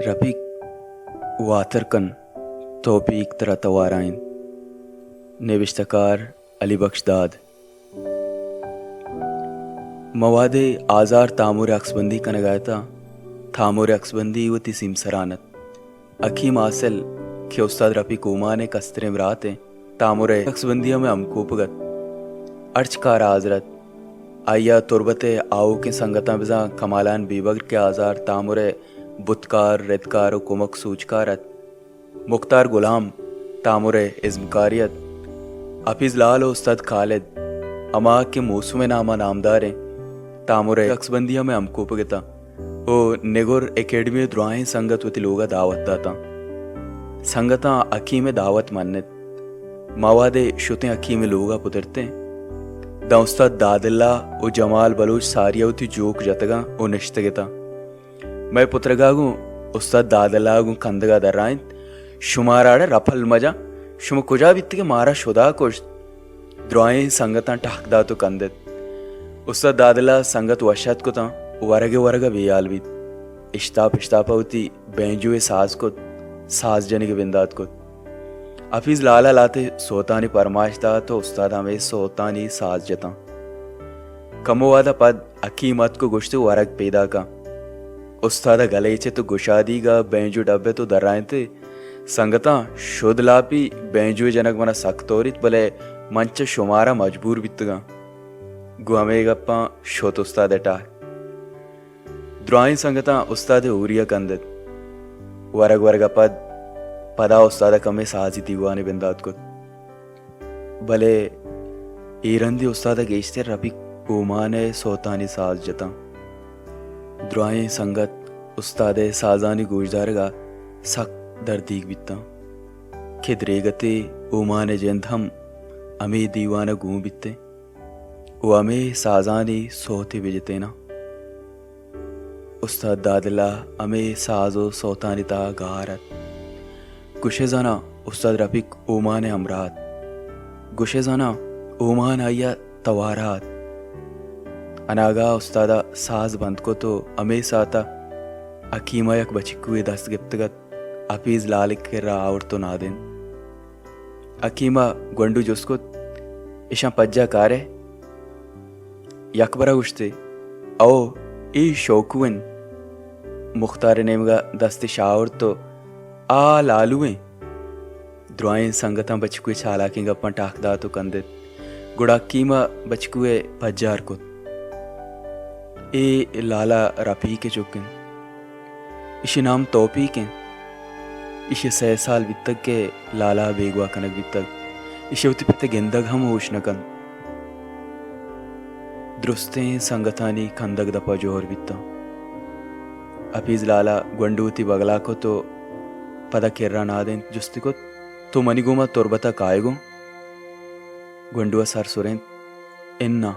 رپیک واتر کن، توپیک ترا توارا انت۔ نبشتہ کار علی بخش داد۔ ما وہدے آزار تامر ءِ عکس بندی کنگ ءَ اتاں، تامر ءِ عکس بندی وتی سیمسران ات۔ حکیم حاصل کہ استاد رپیک اومان ءِ کستریں برات انت، تامر ءِ عکس بندی ءَ مئے ہمکوپگ ات۔ ہرچ کار ءَ حاضر ات۔ آئی ءَ تربت ءِ آؤکیں سنگتاں بزاں کمالان بیبگر کہ آزار تامر ءِ بتکار، ردکار ءُ کمک سوجکار ات۔ مختار غلام تامر ءِ ازمکاری ات۔ حفیظ لال ءُ استاد خالد، ہما کہ موسم ءِ نام ءَ نامدار انت، تامر ءِ عکس بندی ءَ مئے ہمکوپگ اتاں۔ ءُ نگور اکیڈمی ءِ دراہیں سنگت وتی لوگ ءَ دعوت داتاں۔ سنگتاں حکیم ءِ دعوت منت۔ ما وہدے شتیں حکیم ءِ لوگ ءَ پترتیں، داں استاد داداللہ ءُ جمال بلوچ ساری ءَ وتی جوک جتگاں ءُ نشتگ اتاں۔ مئے پترگ ءَ گوں استاد داداللہ ءَ گوں کندگ ءَ درائینت، شمارا اڑے رپل مجاں، شما کجا بیتگ ئے مارا شدا کشت؟ دراہیں سنگتاں ٹہک دات ءُ کندت۔ استاد داداللہ ءَ سنگت وش اتک کتاں، ورگ ءَ ورگ ءَ بے ہیال بیت۔ اشتاپ اشتاپ ءَ وتی بینجو ءِ ساز کت، ساز جنگ ءِ بندات کت۔ حفیظ لال ءَ لہتے سوتانی پرمائش دات ءُ استاد ہمے سوتانی ساز جتاں۔ کمو وہد ءَ پد حکیم اتک ءُ گوشت، ورگ پیداک اَنت۔ استاد ءَ گلے چت ءُ گشادیگ ءَ بینجو ڈبت ءُ درائینت، سنگتاں، شد لاپی، بینجو ءِ جنگ من ءَ سک توریت، بلے من چہ شمارا مجبور بیتگاں۔ گوں ہمے گپاں شت استاد ءِ ٹہک۔ دراہیں سنگتاں استاد ءِ ہوری ءَ کندت۔ ورگ ورگ ءَ پد، پدا استاد ءَ کمے سازی دیوانے بندات کت۔ بلے اے رندی استاد ءَ گیشتر رپیک اومان ءِ سوتانی ساز جتاں۔ دراہیں سنگت استاد ءِ سازانی گوشدارگ ءَ سک دردیگ بیتاں کہ دریگتے اومان ءِ جند ہم ہمے دیوان ءَ گون بیتیں ءُ ہمے سازانی سوتے بجتیناں۔ استاد داداللہ ہمے ساز ءُ سوتانی تہا گار ات۔ گوشئے زاناں استاد رپیک اومان ءِ ہمراہ ات۔ گوشئے زاناں اومان آئی ءَ توارا ات۔ اناگاہ استاد ءَ ساز بند کت ءُ ہمے ساعت ءَ حکیم ءَ یک بچکوے دست گپتگ ات، حفیظ لال ءِ کرا آورت ءُ نادینت۔ حکیم ءَ گونڈو جست کت، ایشاں پجا کارئے؟ یکبرا گوشت ئے، او، اے شوکو انت۔ مختار ءِ نیمگا دست اش آورت ءُ آ لالو انت۔ دراہیں سنگتاں بچکو ءِ چالاکیں گپاں ٹاک دات ءُ کندت۔ گڑا حکیم ءَ بچکو ءَ پجار کت۔ اے لالا رپیک ءِ چک انت۔ ایشی نام توپیک انت۔ ایشی سئے سال بیتگ کہ لالا بیگواہ کنگ بیتگ۔ ایشی وتی پت ءِ گندگ ہم ہوش نہ کنت۔ درستیں سنگتانی کندگ دپ ءَ جوہر بیتاں۔ حفیظ لالا گونڈو وتی بگلا کت ءُ پدا کرا نادینت، جستی کت، تو منی گوما تربت ءَ کائے گوں؟ گونڈو ءَ سر سرینت، اناں۔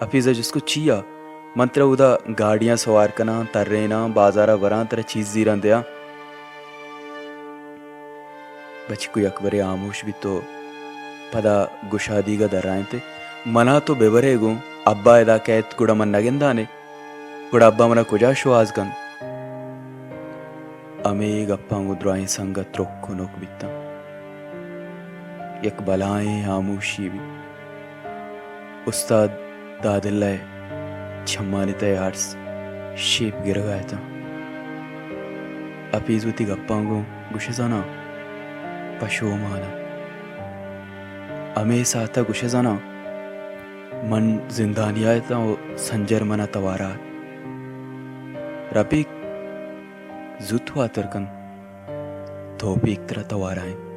حفیظ ءَ جست کت، چیا؟ من ترا اودا گاڑیاں سوار کناں، تریناں، بازار ءَ براں، ترا چیز زیراں دیاں۔ بچکو یکبرے ہاموش بیت ءُ پدا گشادیگ ءَ درائینت، منا تو ببرئے گوں، ابا ادا کئیت گڑا من نہ گندان ئے؟ گڑا ابا منا کجا شوہاز کنت؟ ہمے گپاں گوں دراہیں سنگت ترک ءُ نک بیتاں۔ یک بلاہیں ہاموشی بیت۔ استاد داداللہ ءِ چمانی تہ ءَ ارس شیپ گرگ ءَ اتاں۔ حفیظ وتی گپاں گوں گوشئے زاناں پشومان ات۔ ہمے ساعت ءَ گوشئے زاناں من زندانیا اتاں ءُ سنجر منا توارا ات۔ رپیک، زوت واتر کن، توپیک ترا توارا انت۔